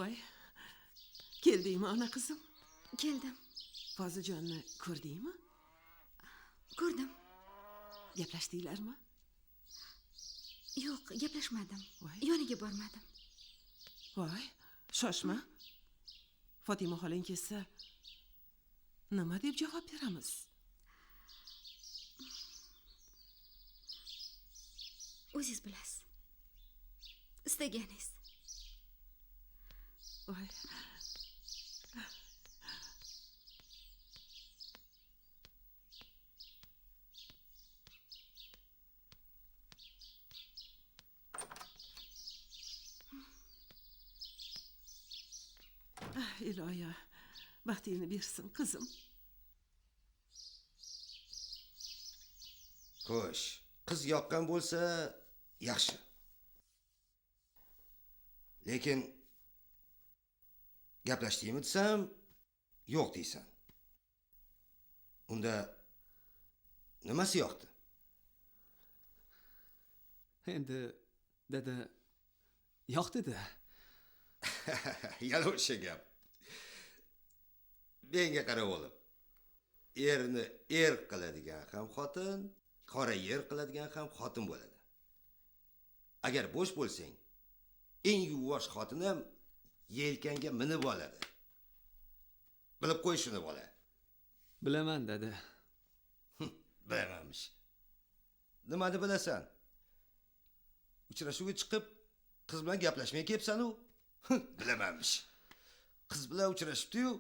Voy. Keldingmi ona qizim? Keldim. Foziljonni ko'rdingmi? Ko'rdim. Gaplashdinglarmi? Yo'q, gaplashmadim. Yoniga bormadim. Voy, shoshma. Fotima xolang kelsa nima deb javob beramiz? O'zingiz bilasiz. Istaganingiz. Voy. Iloyo, baxtingni bersin qizim. Xo'sh, qiz yoqqan bo'lsa yaxshi. Lekin gaplashdingmi desam, yo'q deysan. Unda nimasi yoqdi? Endi dada yoqdi-da. Yana o'sha gap. Menga qara o'g'lim. Erni er qiladigan ham xotin, qora yer qiladigan ham xotin bo'ladi. Agar bo'sh bo'lsang, eng yuvosh xotin ham yelkangga minib oladi. Bilib qo'y shuni bola. Bilaman dada. Bilamanmish. Nimani bilasan? Uchrashuvga chiqib qiz bilan gaplashmay kelibsan-u. Bilamanmish. Qiz bilan uchrashibdi-yu,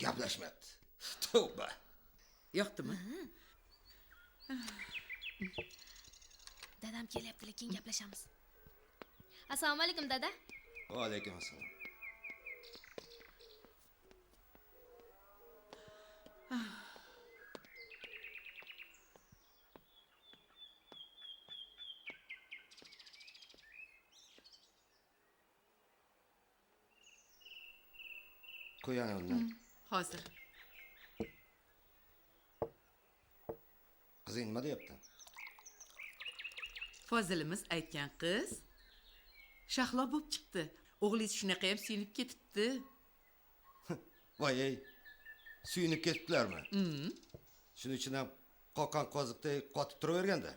gaplashmabdi. Tavba. Yoqdimi? Dadam kelyaptilar, keyin gaplashamiz. Assalomu alaykum dada. Va alaykum assalom. Qo'y ana undan. Hozir. Qizing nima deyapti? Fozilimiz aytgan qiz Shahlo bo'lib chiqdi. O'g'lingiz shunaqa ham suyunib ketibdi. Voy ey. Suyunib ketibdilarmi? Shuning uchun ham qoqqan qoziqday qotib turaverganda.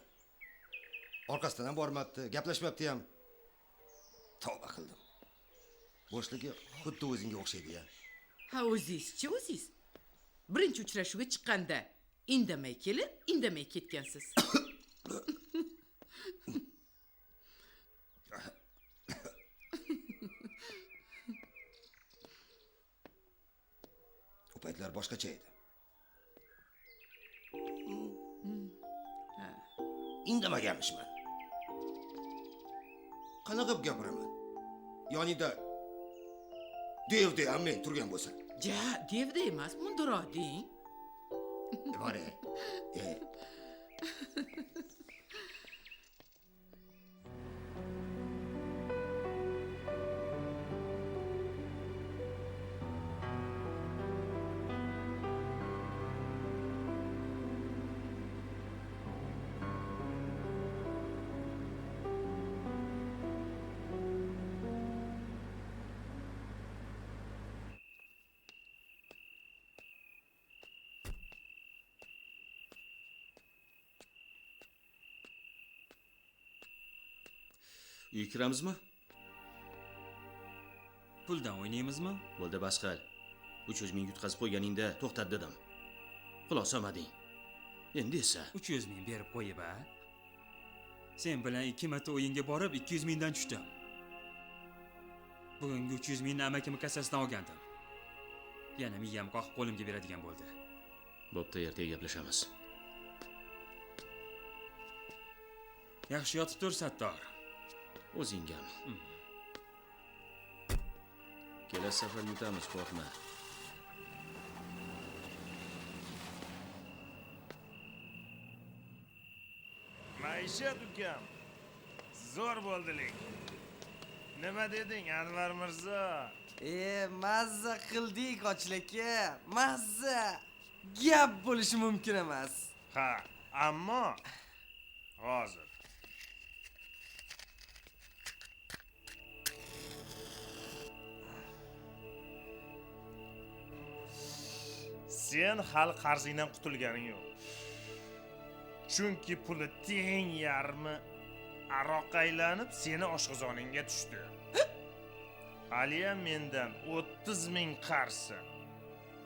Orqasidan ham bormabdi, gaplashmabdi ham. Tavba qildim. Bo'shligi xuddi o'zingga o'xshaydi-ya. Ha, o'zingizchi, o'zingiz. Birinchi uchrashuvga chiqqanda indamay kelib, indamay ketgansiz. O paytlar boshqacha edi. Indamaganmishman. Qanaqa qilib gapiraman? Yonida devda ham men turgan bo'lsa. Ja, devda emas, mundoq deng. Bor. Uyga kiramizmi? Puldan o'ynaymizmi? Bo'ldi, bas qil. 300 ming yutqazib qo'yganingda to'xtat dedim. Xulosa olmading. Endi esa 300 ming berib qo'yib a? Sen bilan 2 marta o'yinga borib 200 mingdan tushdim. Bugungi 300 mingni amakimni kassasidan olgandim. Yana miyam qoqib qo'limga beradigan bo'ldi. Bo'pti, ertaga gaplashamiz. Yaxshi yotib tur, Sattor. O'zingam. Kelasi safar yutamiz, qo'rqma. Maishat ukam. Zo'r bo'ldi lekin. Nima deding, Anvar mirzo? Mazza qildik, Ochil aka. Mazza. Gap bo'lishi mumkin emas. Ha, ammo hozir Sen hali qarzingdan qutulganing yo'q. Chunki puli teng yarmi aroqqa aylanib seni oshqozoningga tushdi. Haliyam mendan 30 ming qarzsan.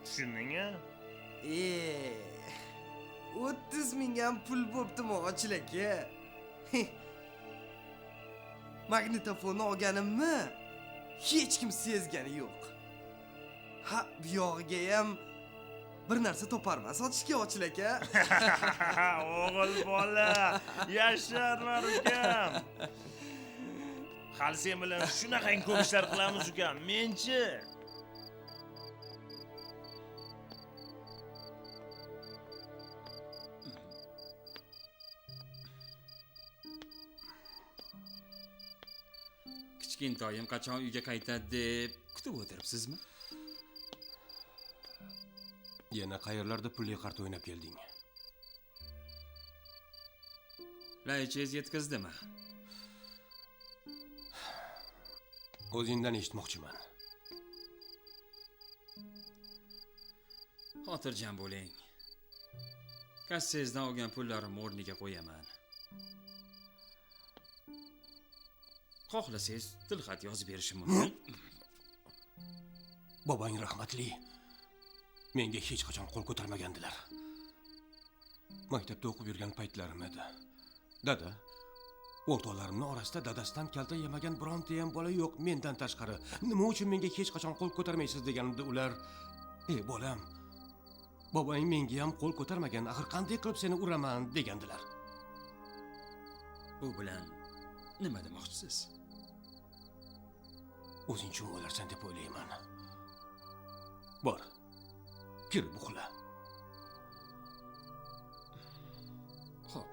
Tushunding-a? 30 ming ham pul bo'ptimi, Ochil aka? Magnitofonni olganimni hech kim sezgani yo'q. Ha, bu yog'iga ham bir narsa toparman sotishga, Ochil aka. O'g'il bola, yasha Anvar ukam. Hali sen bilan shunaqangi ko'p ishlar qilamiz ukam. Menchi? Kichkintoyim qachon uyga qaytadi deb kutib o'tiribsizmi? Yana qayerlarda pulli qart o'ynab kelding? Laychingiz yetkazdimi? O'zingdan eshitmoqchiman. Xotirjam bo'ling. Kassangizdan olgan pullarimni o'rniga qo'yaman. Xohlasangiz tilxat yozib berishim mumkin. Bobong rahmatli menga hech qachon qo'l ko'tarmagandilar. Maktabda o'qib yurgan paytlarim edi. Dada, o'rtoqlarimning orasida dadasidan kalta yemagan bironta ham bola yo'q mendan tashqari. Nima uchun menga hech qachon qo'l ko'tarmaysiz deganimda ular, "Ey bolam, bobong menga ham qo'l ko'tarmagan, axir qanday qilib seni uraman" degandilar. Bu bilan nima demoqchisiz? O'zing tushunib olarsan deb o'ylayman. Bor, kirib uxla. Xo'p.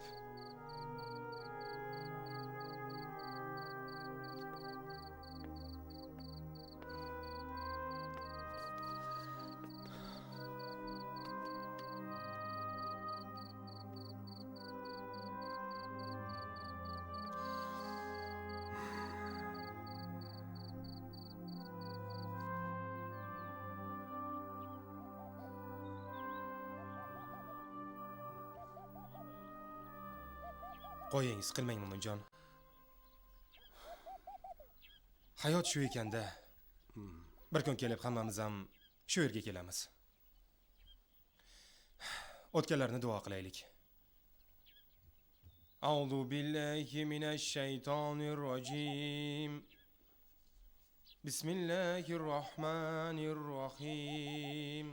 Qo'ying, siqilmang Mo'minjon. Hayot shu ekanda. Bir kun kelib hammamiz ham shu yerga kelamiz. O'tganlarni duo qilaylik. A'udhu billahi minash shaytonir rojim. Bismillahir rohmanir rohim.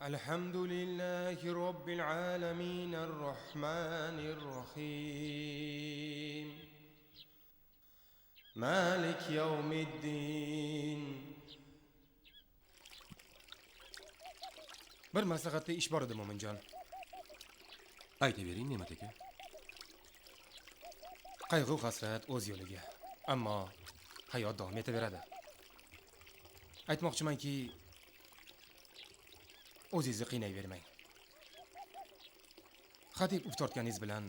Alhamdulillahi robbil alamin arrohmanir rohim. Malik yawmiddin. Bir maslahatli ish bor edi Mo'minjon. Aytavering Ne'mat aka. Qayg'u hasrat o'z yo'liga, ammo hayot davom etaveradi. Aytmoqchimanki, o'zingizni qiynayvermang. Hadeb uf tortganingiz bilan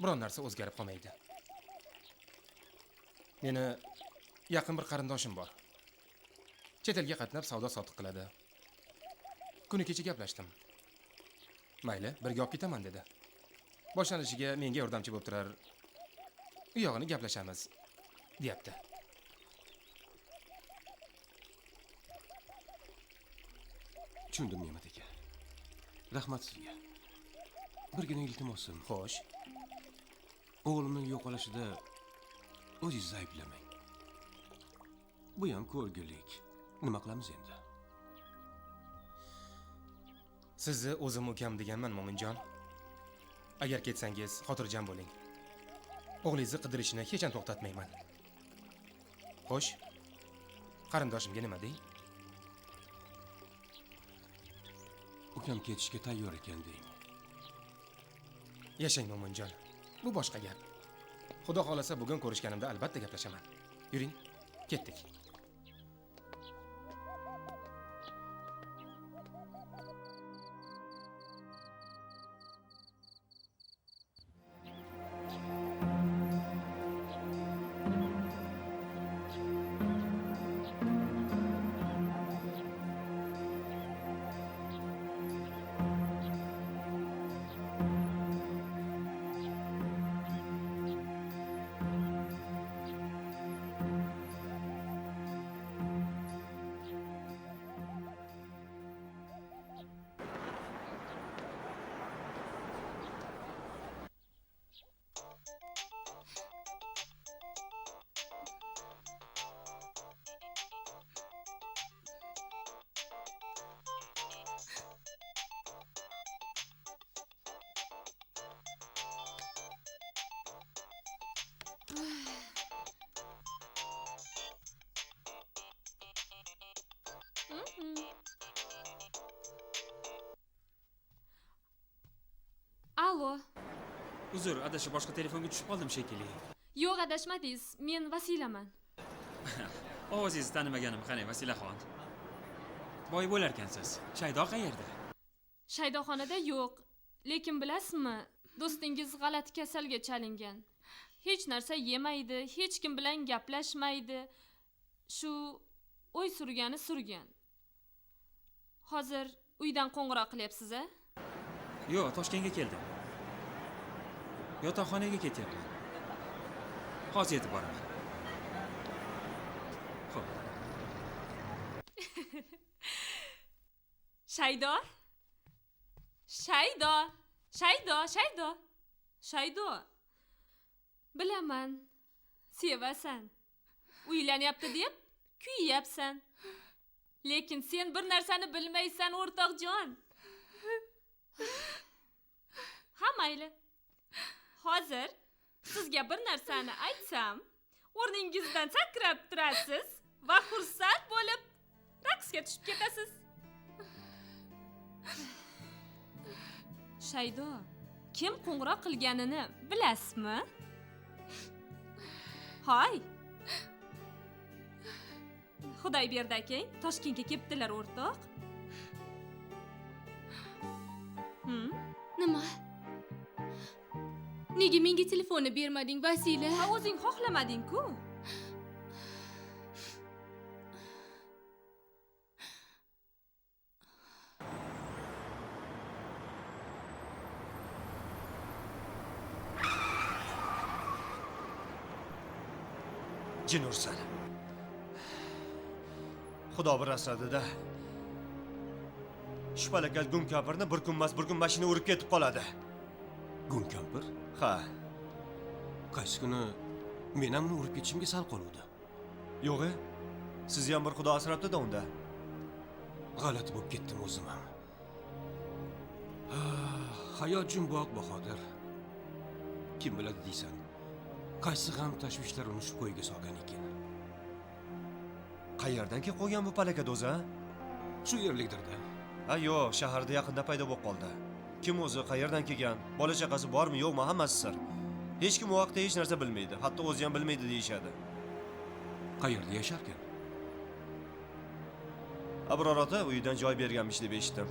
biron narsa o'zgarib qolmaydi. Meni yaqin bir qarindoshim bor. Chet elga qatnab savdo sotiq qiladi. Kuni kecha gaplashdim. Mayli, birga olib ketaman dedi. Boshlanishiga menga yordamchi bo'lib turar. U yog'ini gaplashamiz, deyapti. Tushundim Ne'mat aka. Rahmat sizga. Birgina iltimosim. Xo'sh. O'g'limning yo'qolishida o'zingizni ayblamang. Bu ham ko'rgilik. Nima qilamiz endi? Sizni o'zim ukam deganman Mo'minjon. Agar ketsangiz xotirjam bo'ling. O'g'lingizni qidirishini hech ham to'xtatmayman. Xo'sh. Qarindoshimga nima dey? Ukam ketishga tayyor ekan deng. Yashang Mo'minjon. Bu boshqa gap. Xudo xolasa bugun ko'rishganimda albatta gaplashaman. Yuring, ketdik. Allo. Uzr, adashib boshqa telefonga tushib qoldim shekilli. Yo'q, adashmadingiz. Men Vasilaman. Ovozingizni tanimaganim qani, Vasilaxon. Boy bo'larkansiz. Shaydo qayerda? Shaydoxonada yo'q. Lekin bilasizmi, do'stingiz g'alati kasalga chalingan. Hech narsa yemaydi, hech kim bilan gaplashmaydi. Shu o'y surgani surgan. Hozir uydan qo'ng'iroq qilyapsiz-a? Yo'q, Toshkentga keldim. Yotoqxonaga ketyapman. Hozir yetib boraman. Xo'p. Shaydo? Shaydo! Shaydo, Shaydo. Shaydo. Bilaman, sevasan. Uylanyapti deb kuyyapsan. Lekin sen bir narsani bilmaysan, o'rtoqjon. Ha, mayli. Hozir sizga bir narsani aytsam, o'rningizdan sakrab turasiz va xursand bo'lib raqsga tushib ketasiz. Shaydo, kim qo'ng'iroq qilganini bilasizmi? Hoy. Xudoyberdi akang Toshkentga kelibdilar, o'rtoq. Nima? Nega menga telefonni bermading, Vasila? Ha, o'zing xohlamading-ku. Jin ursin. Xudo bir asradi-da. Shu palakat gung kampirni bir kun emas, bir kun mashina urib ketib qoladi. Gung kampir? Ha. Qaysi kuni men ham uni urib ketishimga sal qoluvdi. Yo'q-e? Sizni ham bir Xudo asrabdi-da unda. G'alati bo'lib ketdim o'zim ham. Hayot jumboq, Bahodir. Kim biladi deysan? Qaysi g'am tashvishlar uni shu ko'yga solgan ekan? Qayerdan kelib qolgan bu palakat o'zi, ha? Shu yerlikdir-da. Ha, yo'q, shaharda yaqinda paydo bo'lib qoldi. Kim o'zi, qayerdan kelgan, bola chaqasi bormi, yo'qmi, hammasi sir. Hech kim u haqda hech narsa bilmaydi, hatto o'zi ham bilmaydi deyishadi. Qayerda yasharkan? Abror ota uyidan joy berganmish deb eshitdim.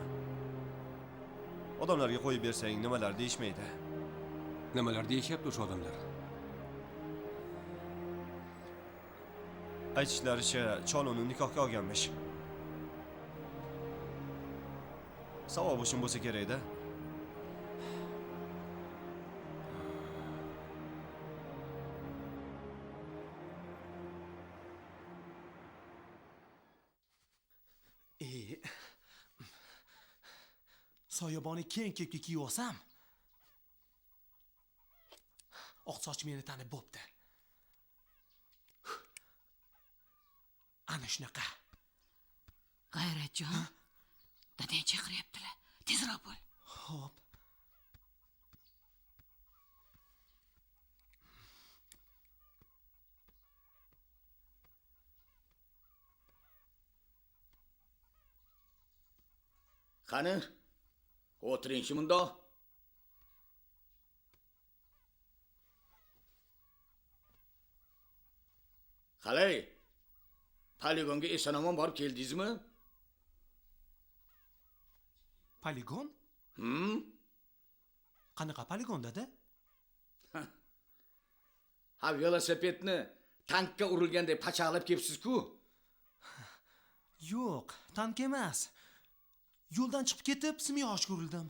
Odamlarga qo'yib bersang nimalar deyishmaydi. Nimalar deyishyapti o'sha odamlar? Aytishlaricha, chol uni nikohga olganmish. Savob uchun bo'lsa kerak-da. Soyabonni keng kepka kiyib olsam, oq soch meni tanib bo'pti. Ana shunaqa. G'ayratjon, dadang chaqiryaptilar. Tezroq bo'l. Xo'p. Qani? O'tiringchi mundoq. Qalay? Poligonga eson-omon borib keldingizmi? Poligon? Qanaqa poligon, dada? Ha, velosipedni tankka urilganday pachaqlab kelibsiz-ku. Yo'q, tank emas. Yo'ldan chiqib ketib, simyog'ochga urildim.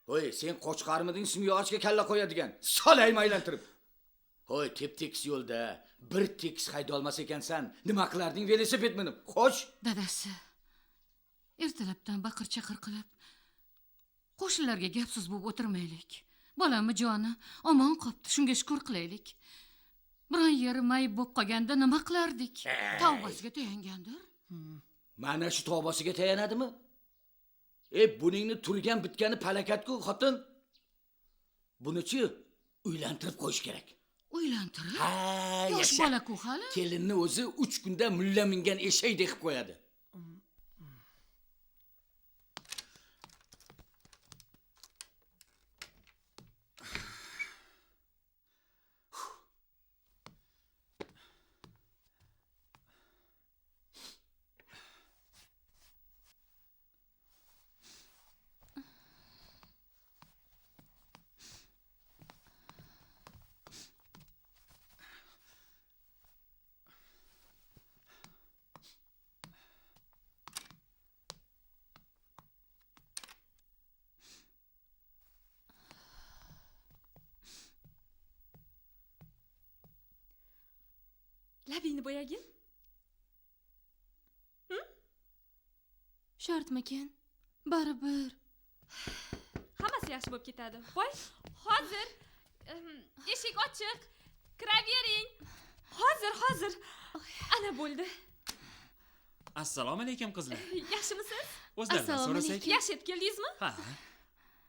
Hoy, sen qo'chqarmiding simyog'ochga kalla qo'yadigan? Solaymi aylantirib. Hoy, tep-tekis yo'lda bir tekis hayda olmas ekansan, nima qilarding velosiped minib? Xo'sh? Dadasi, ertalabdan baqir-chaqir qilib, qo'shnilarga gap so'z bo'lib o'tirmaylik. Bolamni joni omon qopti, shunga shukr qilaylik. Biron yeri mayib bo'lib qolganda nima qilardik? Tavbasiga tayangandir. Mana shu tavbasiga tayanadimi? Buningni turgan bitgani palakat-ku, xotin. Buni-chi uylantirib qo'yish kerak. Uylantirib? Ha, yosh bola-ku hali. Kelinni o'zi 3 kunda mulla mingan eshakdek qilib qo'yadi. Labingni bo'yagin. Shartmikan? Baribir. Hammasi yaxshi bo'lib ketadi. Voy, hozir eshik ochiq. Kiravering. Hozir, hozir. Ana bo'ldi. Assalomu alaykum qizlar. Yaxshimisiz? O'zlaridan so'rasak. Yaxshi yetib keldingizmi? Ha.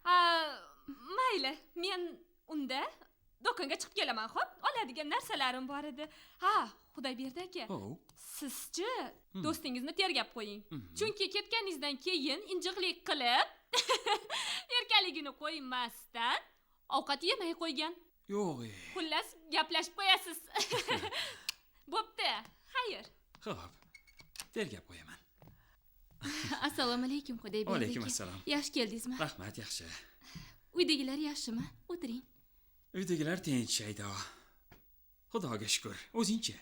Ha, mayli, men unda do'konga chiqib kelaman, xo'p? Oladigan narsalarim bor edi. Ha, Xudoyberdi aka. Sizchi do'stingizni tergab qo'ying. Chunki ketganingizdan keyin injiqlik qilib, erkaligini qo'ymasdan ovqat yemay qo'ygan. Yo'q. Xullas, gaplashib qo'yasiz. Bo'pti, xayr. Xo'p. Tergab qo'yaman. Assalomu alaykum Xudoyberdi aka. Alaykum assalom. Yaxshi keldingizmi? Rahmat, yaxshi. Uydagilar yaxshimi? O'tiring. Uydagilar tinch, Shaydo. Xudoga shukr. O'zingchi?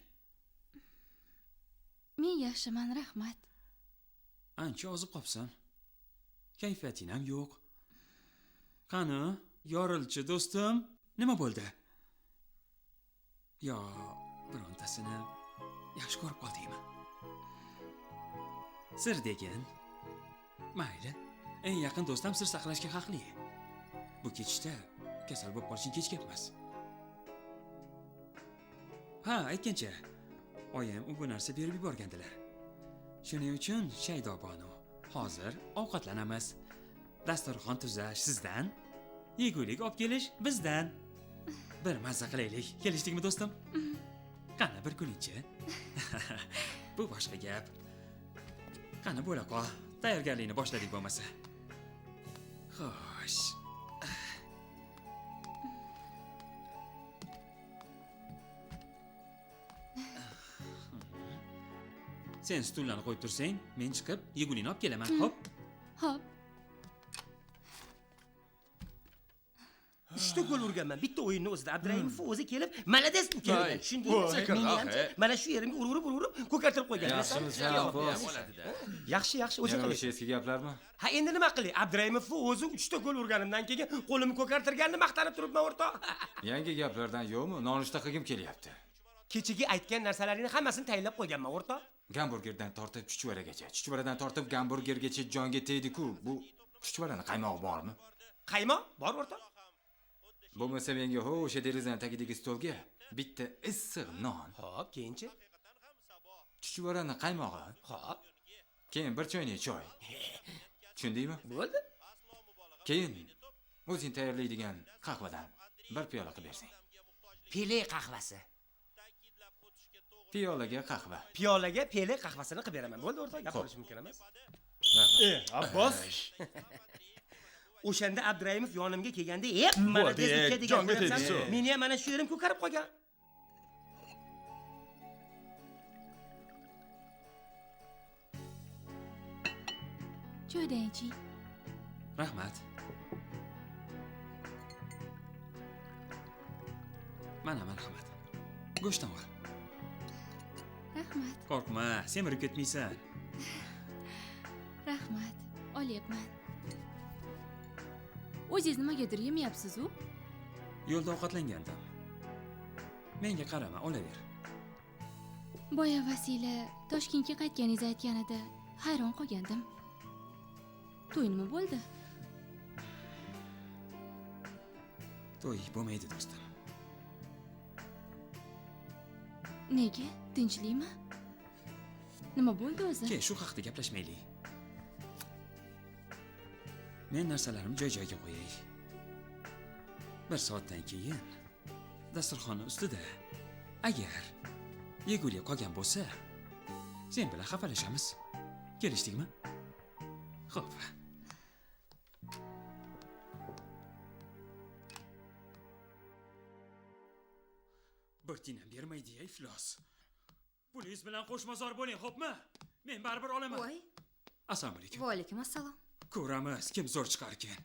Men yaxshiman, rahmat. Ancha ozib qopsan. Kayfiyating ham yo'q. Qani, yorilchi do'stim, nima bo'ldi? Yo, birontasini yaxshi ko'rib qoldingmi? Sir degin. Mayli, eng yaqin do'stim sir saqlashga haqli. Bu ketishda kasal bo'lib qolishing kech gap emas. Ha, aytgancha, oyim u bu narsa berib yuborgandilar. Shuning uchun Shaydo bonu, hozir ovqatlanamiz. Dasturxon tuzash sizdan, yegulik olib kelish bizdan. Bir mazza qilaylik. Kelishdikmi do'stim? Qani bir kuningchi. Bu boshqa gap. Qani bo'la qol. Tayyorgarlikni boshladik bo'lmasa. Xo'sh. Sen stullarni qo'yib tursang, men chiqib yegulikni olib kelaman, xo'p? Xo'p. 3 ta gol urganman. Bitta o'yinni o'zida Abduraimov o'zi kelib, malades uka degan. Tushundingmi? Mana shu yerimga urib ko'kartirib qo'ygan. Yaxshimisan, abbos. Yaxshi, yaxshi, o'zi qiling. O'sha eski gaplarmi? Ha, endi nima qilay? Abduraimov o'zi 3 ta gol urganimdan keyin qo'limni ko'kartirganini maqtanib turibman o'rtoq. Yangi gaplardan yo'qmi? Nonushta qilgim kelyapti. Kechagi aytgan narsalaringni hammasini tayinlab qo'yganman o'rtoq. Gamburgerdan tortib chuchvaragacha, chuchvaradan tortib gamburgergacha jonga tegdi-ku. Bu chuchvarani qaymog'i bormi? Qaymoq bor o'rtoq. Bo'lmasa menga ho o'sha derazaning tagidagi stolga bitta issiq non. Xo'p, keyinchi? Chuchvarani qaymog'i. Xo'p. Keyin bir choynak choy. Tushundingmi? Bo'ldi. Keyin o'zing tayyorlaydigan qahvadan bir piyola qilib bersang. Pele qahvasi. Piyolaga qahva. Piyolaga pele qahvasini qilib beraman. Bo'ldi o'rtoq, gap bo'lishi mumkin emas. Abbos. O'shanda Abduraimov yonimga kelganda, "Ep, mana uka" degan ko'rapsan. Meni ham mana shu yerim ko'karib qolgan. Choydan iching. Rahmat. Mana marhamat. Go'shtdan ol. Rahmat. Qo'rqma, semirib ketmaysan. Rahmat, olyapman. O'zingiz nimagadir yemayapsiz-u? Yo'lda ovqatlangandim. Menga qarama, olaver. Boya Vasila Toshkentga qaytganingizni aytganida hayron qolgandim. To'y nima bo'ldi? To'y bo'lmaydi, do'stim. Nega? Tinchlikmi? Nima bo'ldi o'zi? Ke, shu haqda gaplashmaylik. Men narsalarimni joy-joyiga qo'yay. Bir soatdan keyin dasturxonni ustida agar yegulik qolgan bo'lsa, sen bilan xafalashamiz. Kelishdikmi? Xo'p. Bir tiyin ham bermaydi, iflos. Pulingiz bilan qo'shmazor bo'ling, xo'pmi? Men baribir olaman. Voy. Assalomu alaykum. Va alaykum assalom. Ko'ramiz kim zo'r chiqar ekan.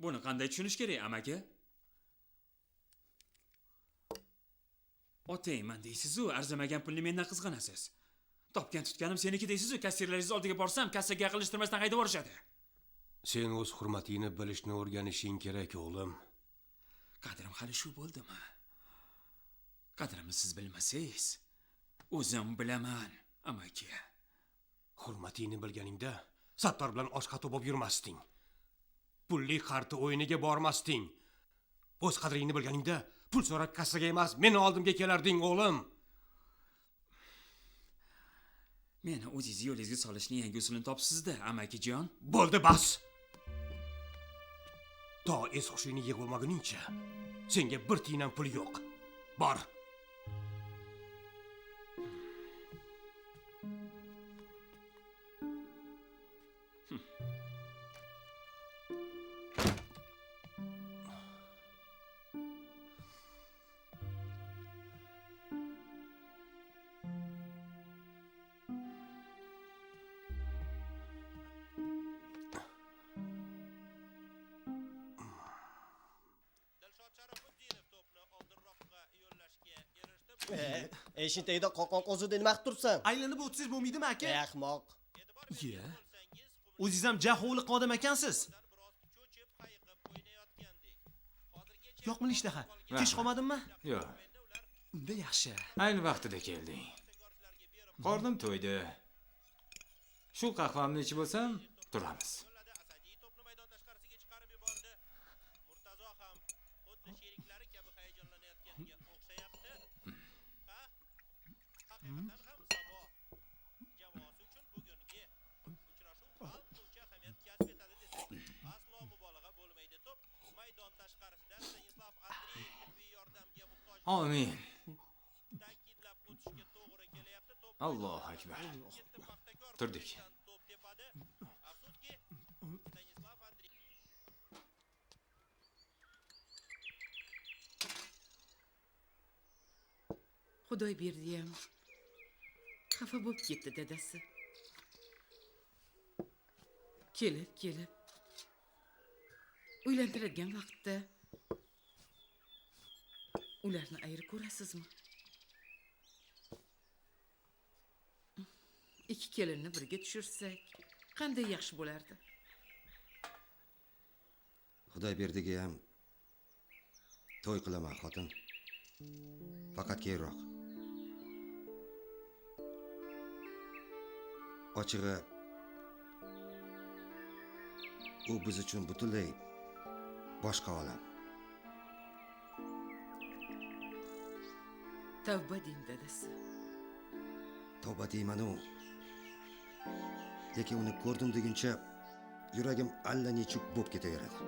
Buni qanday tushunish kerak, amaki? Otayman deysiz-u, arzimagan pulni mendan qizg'anasiz. Topgan tutganim seniki deysiz-u, kassirlaringiz oldiga borsam, kassaga yaqinlashtirmasdan haydab yuborishadi. Sen o'z hurmatingni bilishni o'rganishing kerak, o'g'lim. Qadrim hali shu bo'ldimi? Qadrimni siz bilmasangiz, o'zim bilaman, amaki. Hurmatingni bilganingda Sattor bilan osh-qatiq bo'lib yurmasding. Pulli qarti o'yiniga bormasding. O'z qadringni bilganingda pul so'rab kassaga emas, meni oldimga kelarding, o'g'lim. Meni o'zingiz yo'lingizga solishning yangi usulini topsizda, amakijon. Bo'ldi, bas. To es hushingni yig'ib olmaguningcha senga bir tiyin ham pul yo'q. Bor. Eshik tagida qoqon qo'zida nima qilib turibsan? Aylanib o'tsangiz bo'lmaydimi, aka? Ey ahmoq. Iya. O'zingiz ham jahovliq odam ekansiz. Yo'qmi ishtaha? Kech qolmadimmi? Yo'q. Unda yaxshi. Ayni vaqtida kelding. Qornim to'ydi. Shu qahvamni ichib olsam, turamiz. Amin. Allohu akbar. Turdik. Xudoyberdiyam xafa bo'lib ketdi dadasi. Kelib kelib uylantiradigan vaqtda ularni ayri ko'rasizmi? Ikki kelinni birga tushirsak qanday yaxshi bo'lardi. Xudoyberdiga ham to'y qilaman, xotin. Faqat keyinroq. Ochig'i, u biz uchun butunlay boshqa olam. Tavba deng, dadasi. Tavba deyman-u, lekin uni ko'rdim deguncha yuragim allanechuk bo'lib ketaveradi.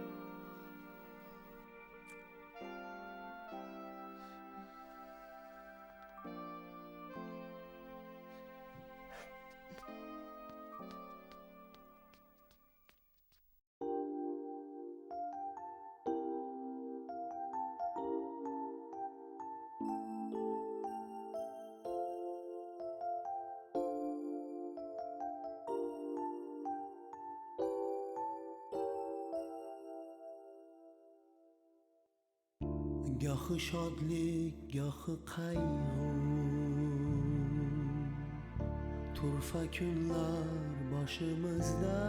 Gohi shodlik, gohi qayg'u, turfa kunlar boshimizda,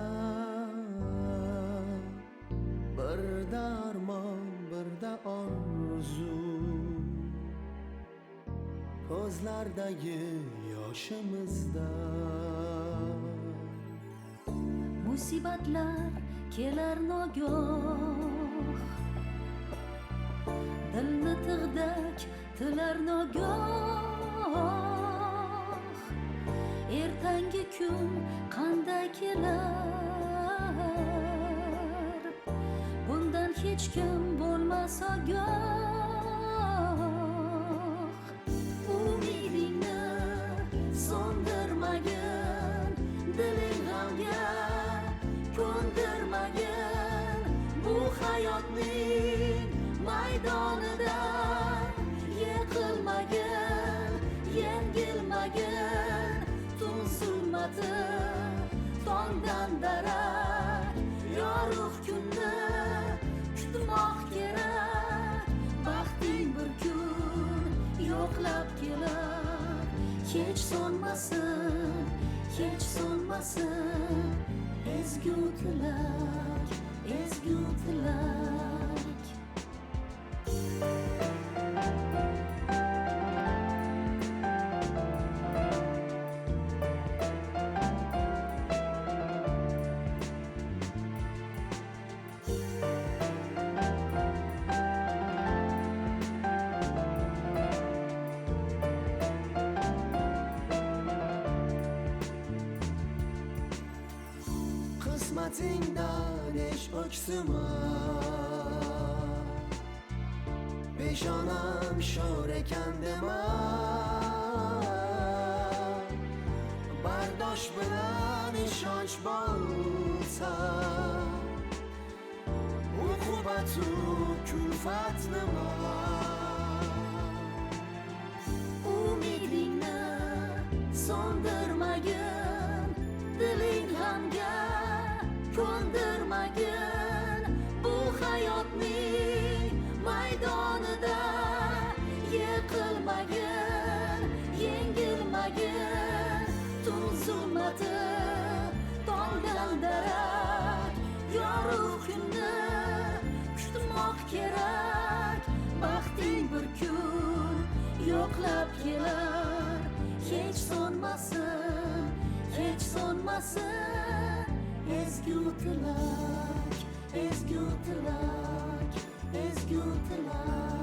birda armon, birda orzu, ko'zlardagi yoshimizda. Musibatlar kelar nogoh, dilni tig'dak tilar nogoh, ertangi kun qanday kelar, bundan hech kim bo'lmas ogoh. Umidingni so'ndirmagin, diling g'amga ko'ndirmagin, bu hayotning maydonida yiqilmagin, yengilmagin, tun zulmati tongdan darak, yorug' kunni kutmoq kerak, baxting bir kun yo'qlab kelar, kech so'nmasin, kech so'nmasin Ezgu tilak, ezgu tilak. Qismatingdan hech o'ksima, peshonam sho'r ekan dema, bardosh bilan ishonch bo'lsa, uqubatu kulfat nima? Umidingni so'ndirmagin, diling g'amga ko'ndirmagin, bu hayotning maydonida yiqilmagin, yengilmagin. Tun zulmati tongdan darak, yorug' kunni kutmoq kerak. Baxting bir kun yo'qlab kelar, hech so'nmasin, hech so'nmasin. Ezgu tilak, ezgu tilak, ezgu tilak.